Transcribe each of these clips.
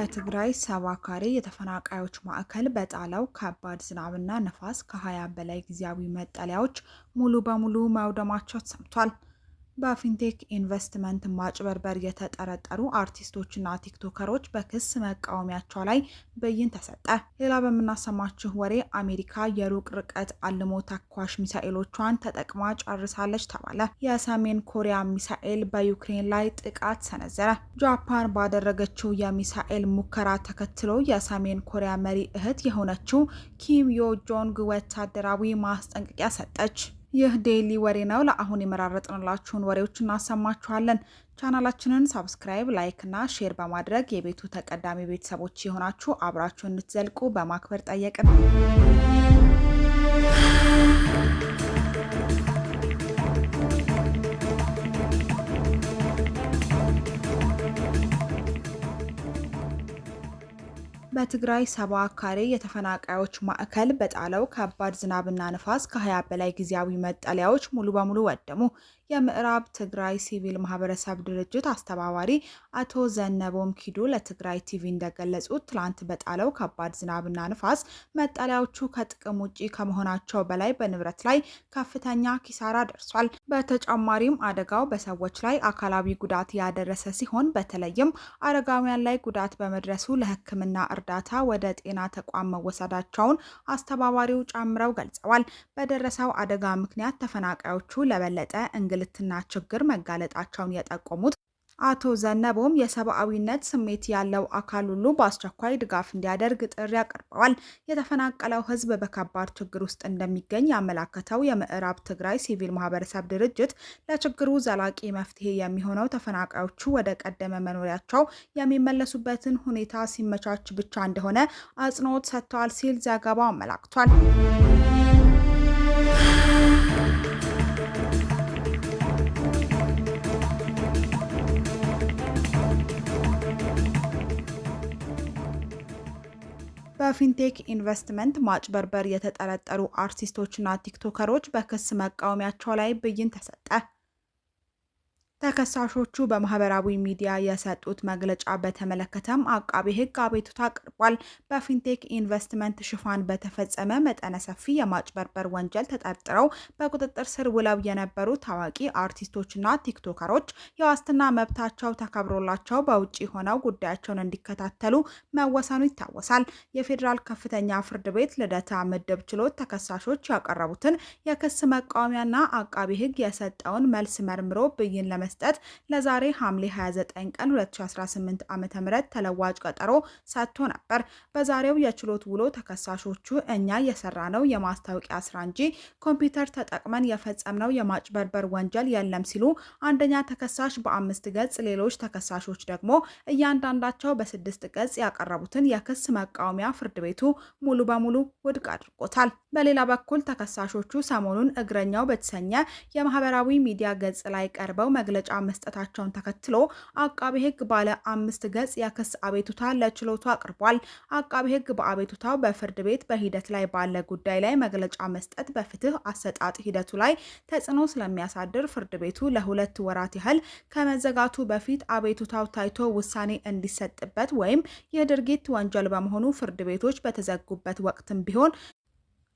በትግራይ 70 ካሬ የተፈናቃዮች ማዕከል በጣለው ከባድ ዝናብና ነፋስ ከ20 በላይ ጊዜያዊ መጠለያዎች ሙሉ በሙሉ መውደማቸው ተሰምቷል። በፊንቴክ ኢንቨስትመንት ማጭበርበር የተጠረጠሩ አርቲስቶችና ቲክቶከሮች በክስ መቃወሚያቸው ላይ ብይን ተሰጠ። ሌላ በምናሰማችሁ ወሬ አሜሪካ የሩቅ ርቀት አልሞ ተኳሽ ሚሳኤሎቿን ተጠቅማ ጨርሳለች ተባለ። የሰሜን ኮሪያ ሚሳኤል በዩክሬን ላይ ጥቃት ሰነዘረ። ጃፓን ባደረገችው የሚሳኤል ሙከራ ተከትሎ የሰሜን ኮሪያ መሪ እህት የሆነችው ኪም ዮ ጆንግ ወታደራዊ ማስጠንቀቂያ ሰጠች። ይህ ዴይሊ ወሬ ነው። ለአሁን የመራረጥንላችሁን ወሬዎች እናሰማችኋለን። ቻናላችንን subscribe፣ like እና share በማድረግ የቤቱ ተቀዳሚ ቤተሰቦች የሆናችሁ አብራችሁ እንድትዘልቁ በማክበር ጠየቅን። በትግራይ 70 ካሬ የተፈናቃዮች ማዕከል በጣለው ከባድ ዝናብና ንፋስ ከ20 በላይ ጊዜያዊ መጠለያዎች ሙሉ በሙሉ ወደሙ። የምዕራብ ትግራይ ሲቪል ማህበረሰብ ድርጅት አስተባባሪ አቶ ዘነቦም ኪዱ ለትግራይ ቲቪ እንደገለጹት፣ ትላንት በጣለው ከባድ ዝናብና ንፋስ መጠለያዎቹ ከጥቅም ውጪ ከመሆናቸው በላይ በንብረት ላይ ከፍተኛ ኪሳራ ደርሷል። በተጨማሪም አደጋው በሰዎች ላይ አካላዊ ጉዳት ያደረሰ ሲሆን፣ በተለይም አረጋውያን ላይ ጉዳት በመድረሱ ለሕክምና እርዳታ ወደ ጤና ተቋም መወሰዳቸውን አስተባባሪው ጨምረው ገልጸዋል። በደረሰው አደጋ ምክንያት ተፈናቃዮቹ ለበለጠ እንግልትና ችግር መጋለጣቸውን የጠቆሙት አቶ ዘነቦም፣ የሰብአዊነት ስሜት ያለው አካል ሁሉ በአስቸኳይ ድጋፍ እንዲያደርግ ጥሪ አቅርበዋል። የተፈናቀለው ሕዝብ በከባድ ችግር ውስጥ እንደሚገኝ ያመላከተው የምዕራብ ትግራይ ሲቪል ማህበረሰብ ድርጅት፣ ለችግሩ ዘላቂ መፍትሄ የሚሆነው ተፈናቃዮቹ ወደ ቀደመ መኖሪያቸው የሚመለሱበትን ሁኔታ ሲመቻች ብቻ እንደሆነ አጽንኦት ሰጥተዋል ሲል ዘገባው አመላክቷል። በፊንቴክ ኢንቨስትመንት ማጭበርበር የተጠረጠሩ አርቲስቶችና ቲክቶከሮች በክስ መቃወሚያቸው ላይ ብይን ተሰጠ። ተከሳሾቹ በማህበራዊ ሚዲያ የሰጡት መግለጫ በተመለከተም አቃቤ ሕግ አቤቱታ አቅርቧል። በፊንቴክ ኢንቨስትመንት ሽፋን በተፈጸመ መጠነ ሰፊ የማጭበርበር ወንጀል ተጠርጥረው በቁጥጥር ስር ውለው የነበሩ ታዋቂ አርቲስቶችና ቲክቶከሮች የዋስትና መብታቸው ተከብሮላቸው በውጭ ሆነው ጉዳያቸውን እንዲከታተሉ መወሰኑ ይታወሳል። የፌዴራል ከፍተኛ ፍርድ ቤት ልደታ ምድብ ችሎት ተከሳሾች ያቀረቡትን የክስ መቃወሚያና አቃቤ ሕግ የሰጠውን መልስ መርምሮ ብይን ለመስጠት ለዛሬ ሐምሌ 29 ቀን 2018 ዓ.ም ተለዋጭ ቀጠሮ ሰጥቶ ነበር። በዛሬው የችሎት ውሎ ተከሳሾቹ እኛ የሰራነው የማስታወቂያ ስራ እንጂ ኮምፒውተር ተጠቅመን የፈጸምነው የማጭበርበር ወንጀል የለም ሲሉ አንደኛ ተከሳሽ በአምስት ገጽ፣ ሌሎች ተከሳሾች ደግሞ እያንዳንዳቸው በስድስት ገጽ ያቀረቡትን የክስ መቃወሚያ ፍርድ ቤቱ ሙሉ በሙሉ ውድቅ አድርጎታል። በሌላ በኩል ተከሳሾቹ ሰሞኑን እግረኛው በተሰኘ የማህበራዊ ሚዲያ ገጽ ላይ ቀርበው መግለጫ መስጠታቸውን ተከትሎ አቃቤ ሕግ ባለ አምስት ገጽ የክስ አቤቱታ ለችሎቱ አቅርቧል። አቃቤ ሕግ በአቤቱታው በፍርድ ቤት በሂደት ላይ ባለ ጉዳይ ላይ መግለጫ መስጠት በፍትህ አሰጣጥ ሂደቱ ላይ ተጽዕኖ ስለሚያሳድር ፍርድ ቤቱ ለ2 ወራት ያህል ከመዘጋቱ በፊት አቤቱታው ታይቶ ውሳኔ እንዲሰጥበት ወይም ይህ ድርጊት ወንጀል በመሆኑ ፍርድ ቤቶች በተዘጉበት ወቅትም ቢሆን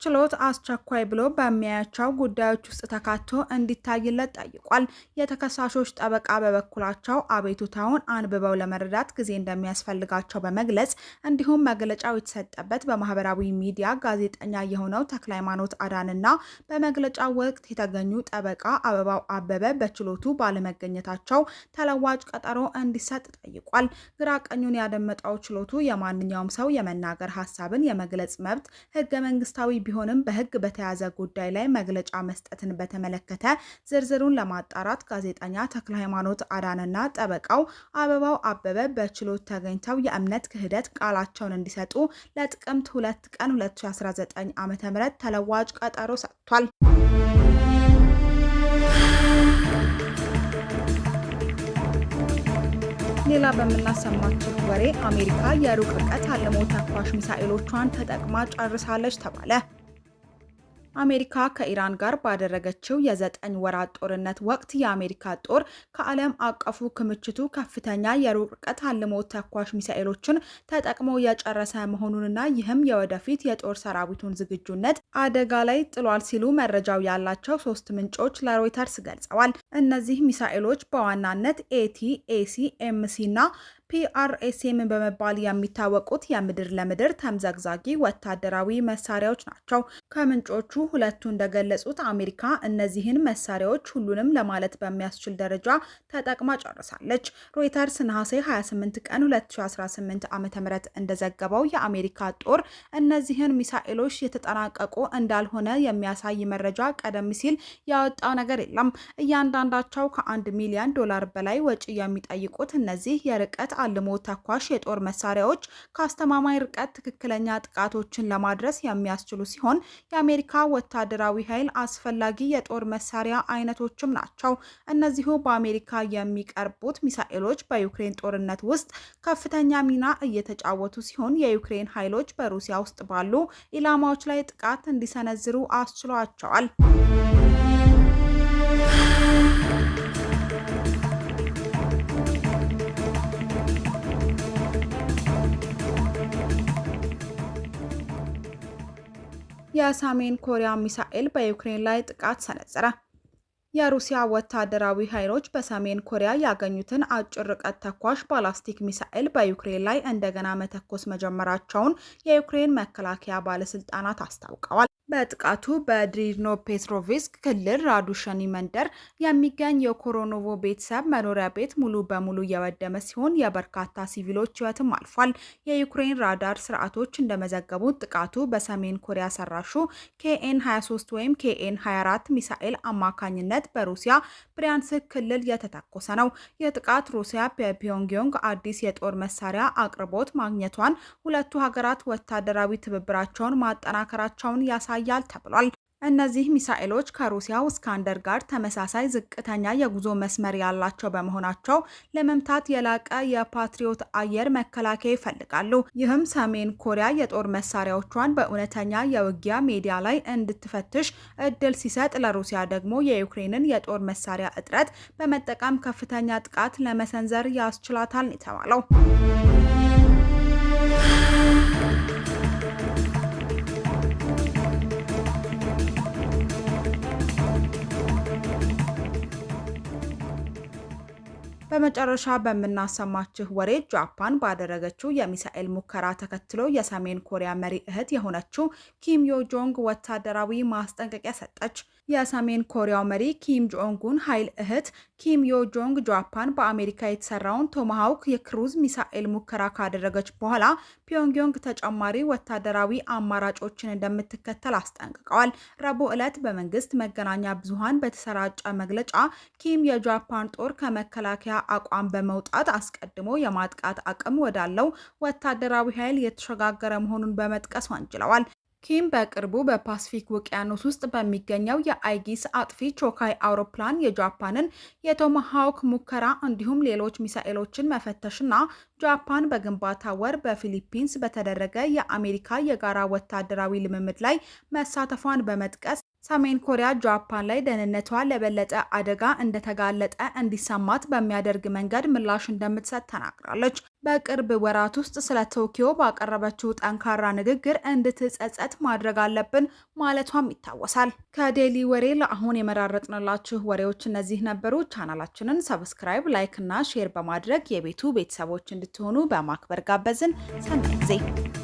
ችሎት አስቸኳይ ብሎ በሚያያቸው ጉዳዮች ውስጥ ተካቶ እንዲታይለት ጠይቋል። የተከሳሾች ጠበቃ በበኩላቸው አቤቱታውን አንብበው ለመረዳት ጊዜ እንደሚያስፈልጋቸው በመግለጽ፣ እንዲሁም መግለጫው የተሰጠበት በማህበራዊ ሚዲያ ጋዜጠኛ የሆነው ተክለሃይማኖት አዳንና በመግለጫው ወቅት የተገኙ ጠበቃ አበባው አበበ በችሎቱ ባለመገኘታቸው ተለዋጭ ቀጠሮ እንዲሰጥ ጠይቋል። ግራ ቀኙን ያደመጠው ችሎቱ፣ የማንኛውም ሰው የመናገር፣ ሀሳብን የመግለጽ መብት ህገ መንግስታዊ ቢሆንም፣ በህግ በተያዘ ጉዳይ ላይ መግለጫ መስጠትን በተመለከተ ዝርዝሩን ለማጣራት ጋዜጠኛ ተክለ ሃይማኖት አዳንና ጠበቃው አበባው አበበ በችሎት ተገኝተው የእምነት ክህደት ቃላቸውን እንዲሰጡ ለጥቅምት 2 ቀን 2019 ዓ.ም ተለዋጭ ቀጠሮ ሰጥቷል። ሌላ በምናሰማችሁ ወሬ አሜሪካ የሩቅ ርቀት አልሞ ተኳሽ ሚሳኤሎቿን ተጠቅማ ጨርሳለች ተባለ። አሜሪካ ከኢራን ጋር ባደረገችው የ9 ወራት ጦርነት ወቅት የአሜሪካ ጦር ከዓለም አቀፉ ክምችቱ ከፍተኛ የሩቅ ርቀት አልሞ ተኳሽ ሚሳኤሎችን ተጠቅሞ የጨረሰ መሆኑንና ይህም የወደፊት የጦር ሰራዊቱን ዝግጁነት አደጋ ላይ ጥሏል ሲሉ መረጃው ያላቸው ሶስት ምንጮች ለሮይተርስ ገልጸዋል። እነዚህ ሚሳኤሎች በዋናነት AT፣ AC፣ MC እና PrSM በመባል የሚታወቁት የምድር ለምድር ተምዘግዛጊ ወታደራዊ መሳሪያዎች ናቸው። ከምንጮቹ ሁለቱ እንደገለጹት አሜሪካ እነዚህን መሳሪያዎች ሁሉንም ለማለት በሚያስችል ደረጃ ተጠቅማ ጨርሳለች። ሮይተርስ ነሐሴ 28 ቀን 2018 ዓ.ም እንደዘገበው የአሜሪካ ጦር እነዚህን ሚሳኤሎች የተጠናቀቁ እንዳልሆነ የሚያሳይ መረጃ ቀደም ሲል ያወጣው ነገር የለም። እያንዳንዳቸው ከ1 ሚሊዮን ዶላር በላይ ወጪ የሚጠይቁት እነዚህ የርቀት አልሞ ተኳሽ የጦር መሳሪያዎች ከአስተማማኝ ርቀት ትክክለኛ ጥቃቶችን ለማድረስ የሚያስችሉ ሲሆን የአሜሪካ ወታደራዊ ኃይል አስፈላጊ የጦር መሳሪያ አይነቶችም ናቸው። እነዚሁ በአሜሪካ የሚቀርቡት ሚሳኤሎች በዩክሬን ጦርነት ውስጥ ከፍተኛ ሚና እየተጫወቱ ሲሆን የዩክሬን ኃይሎች በሩሲያ ውስጥ ባሉ ኢላማዎች ላይ ጥቃት እንዲሰነዝሩ አስችሏቸዋል። የሰሜን ኮሪያ ሚሳኤል በዩክሬን ላይ ጥቃት ሰነዘረ። የሩሲያ ወታደራዊ ኃይሎች በሰሜን ኮሪያ ያገኙትን አጭር ርቀት ተኳሽ ባላስቲክ ሚሳኤል በዩክሬን ላይ እንደገና መተኮስ መጀመራቸውን የዩክሬን መከላከያ ባለስልጣናት አስታውቀዋል። በጥቃቱ በድኒፕሮፔትሮቭስክ ክልል ራዱሽኒ መንደር የሚገኝ የኮሮኖቮ ቤተሰብ መኖሪያ ቤት ሙሉ በሙሉ የወደመ ሲሆን የበርካታ ሲቪሎች ሕይወትም አልፏል። የዩክሬን ራዳር ስርዓቶች እንደመዘገቡት ጥቃቱ በሰሜን ኮሪያ ሰራሹ KN 23 ወይም KN 24 ሚሳኤል አማካኝነት በሩሲያ ብሪያንስክ ክልል የተተኮሰ ነው። ይህ ጥቃት ሩሲያ በፒዮንግያንግ አዲስ የጦር መሳሪያ አቅርቦት ማግኘቷን፣ ሁለቱ ሀገራት ወታደራዊ ትብብራቸውን ማጠናከራቸውን ያሳያል ተብሏል። እነዚህ ሚሳኤሎች ከሩሲያው ኢስካንደር ጋር ተመሳሳይ ዝቅተኛ የጉዞ መስመር ያላቸው በመሆናቸው ለመምታት የላቀ የፓትሪዮት አየር መከላከያ ይፈልጋሉ። ይህም ሰሜን ኮሪያ የጦር መሳሪያዎቿን በእውነተኛ የውጊያ ሜዳ ላይ እንድትፈትሽ እድል ሲሰጥ፣ ለሩሲያ ደግሞ የዩክሬንን የጦር መሳሪያ እጥረት በመጠቀም ከፍተኛ ጥቃት ለመሰንዘር ያስችላታል የተባለው። በመጨረሻ በምናሰማችሁ ወሬ ጃፓን ባደረገችው የሚሳኤል ሙከራ ተከትሎ የሰሜን ኮሪያ መሪ እህት የሆነችው ኪም ዮ ጆንግ ወታደራዊ ማስጠንቀቂያ ሰጠች። የሰሜን ኮሪያው መሪ ኪም ጆንግ ኡን ኃይል እህት ኪም ዮ ጆንግ ጃፓን በአሜሪካ የተሰራውን ቶማሃውክ የክሩዝ ሚሳኤል ሙከራ ካደረገች በኋላ ፒዮንግያንግ ተጨማሪ ወታደራዊ አማራጮችን እንደምትከተል አስጠንቅቀዋል። ረቡዕ ዕለት በመንግስት መገናኛ ብዙሃን በተሰራጨ መግለጫ ኪም የጃፓን ጦር ከመከላከያ አቋም በመውጣት አስቀድሞ የማጥቃት አቅም ወዳለው ወታደራዊ ኃይል የተሸጋገረ መሆኑን በመጥቀስ ወንጅለዋል። ኪም በቅርቡ በፓስፊክ ውቅያኖስ ውስጥ በሚገኘው የአይጊስ አጥፊ ቾካይ አውሮፕላን የጃፓንን የቶማሃውክ ሙከራ እንዲሁም ሌሎች ሚሳኤሎችን መፈተሽና ጃፓን በግንቦት ወር በፊሊፒንስ በተደረገ የአሜሪካ የጋራ ወታደራዊ ልምምድ ላይ መሳተፏን በመጥቀስ ሰሜን ኮሪያ ጃፓን ላይ ደህንነቷ ለበለጠ አደጋ እንደተጋለጠ እንዲሰማት በሚያደርግ መንገድ ምላሽ እንደምትሰጥ ተናግራለች። በቅርብ ወራት ውስጥ ስለ ቶኪዮ ባቀረበችው ጠንካራ ንግግር እንድትጸጸት ማድረግ አለብን ማለቷም ይታወሳል። ከዴሊ ወሬ ለአሁን የመራረጥንላችሁ ወሬዎች እነዚህ ነበሩ። ቻናላችንን subscribe፣ like እና share በማድረግ የቤቱ ቤተሰቦች እንድትሆኑ በማክበር ጋበዝን። ሰናይ ጊዜ።